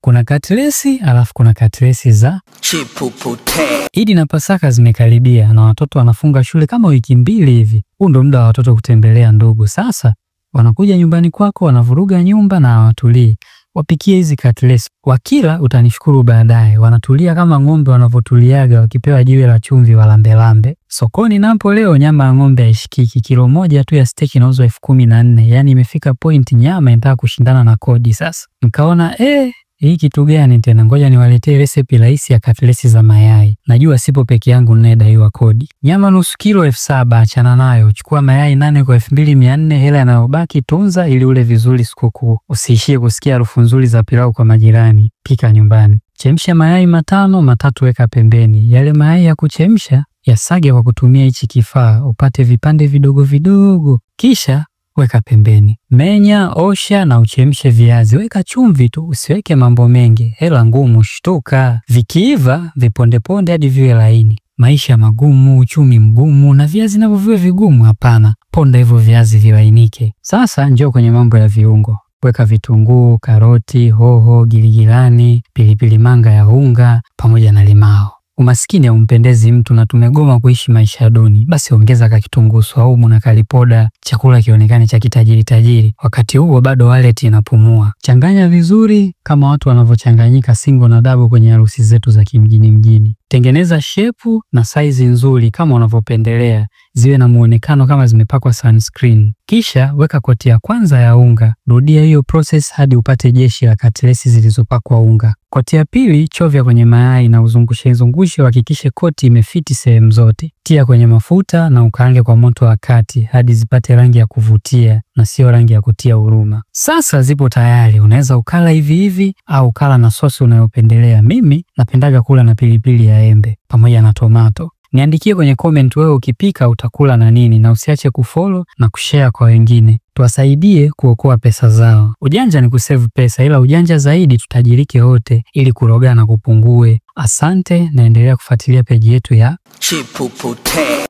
Kuna katlesi alafu kuna katlesi za Chipupute. Idi na Pasaka zimekaribia na watoto wanafunga shule kama wiki mbili hivi. Huu ndo muda wa watoto kutembelea ndugu. Sasa wanakuja nyumbani kwako, wanavuruga nyumba na hawatulii. Wapikie hizi katlesi, wakila utanishukuru baadaye. Wanatulia kama ng'ombe wanavyotuliaga wakipewa jiwe la chumvi walambelambe. Sokoni napo leo nyama ya ng'ombe haishikiki, kilo moja tu ya steki inauzwa 14,000. Yaani imefika point nyama inataka kushindana na kodi sasa. Nikaona hii kitu gani tena? Ngoja niwaletee recipe rahisi ya katlesi za mayai. Najua sipo peke yangu ninayedaiwa kodi. Nyama nusu kilo 7,000, achana nayo. Chukua mayai 8 kwa 2,400, hela inayobaki tunza ili ule vizuri sikukuu. Usiishie kusikia harufu nzuri za pilau kwa majirani. Pika nyumbani. Chemsha mayai 5, 3 weka pembeni. Yale mayai ya kuchemsha yasage kwa kutumia hichi kifaa, upate vipande vidogo vidogo. Kisha weka pembeni. Menya, osha na uchemshe viazi. Weka chumvi tu, usiweke mambo mengi. Hela ngumu, shtuka. Vikiiva vipondeponde hadi viwe laini. Maisha magumu, uchumi mgumu, na viazi navyo viwe vigumu? Hapana, ponda hivyo viazi vilainike. Sasa njoo kwenye mambo ya viungo. Weka vitunguu, karoti, hoho, giligilani, pilipili manga ya unga pamoja na limao. Umaskini haumpendezi mtu na tumegoma kuishi maisha duni. Basi ongeza ka kitunguu swaumu na kalipoda, chakula kionekane cha kitajiri tajiri. Wakati huo bado wallet inapumua. Changanya vizuri kama watu wanavyochanganyika single na double kwenye harusi zetu za kimjini mjini. Tengeneza shepu na saizi nzuri kama unavyopendelea, ziwe na muonekano kama zimepakwa sunscreen. Kisha weka koti ya kwanza ya unga. Rudia hiyo process hadi upate jeshi la katlesi zilizopakwa unga. Koti ya pili chovya kwenye mayai na uzungushe zungushe, uhakikishe koti imefiti sehemu zote. Tia kwenye mafuta na ukaange kwa moto wa kati hadi zipate rangi ya kuvutia na sio rangi ya kutia huruma. Sasa zipo tayari, unaweza ukala hivi hivi au ukala na sosi unayopendelea. Mimi napendaga kula na pilipili ya embe pamoja na tomato. Niandikie kwenye comment wewe ukipika utakula na nini, na usiache kufollow na kushare kwa wengine. Tuwasaidie kuokoa pesa zao. Ujanja ni kusave pesa, ila ujanja zaidi tutajirike wote ili kurogana kupungue. Asante, naendelea kufuatilia peji yetu ya Chipupute.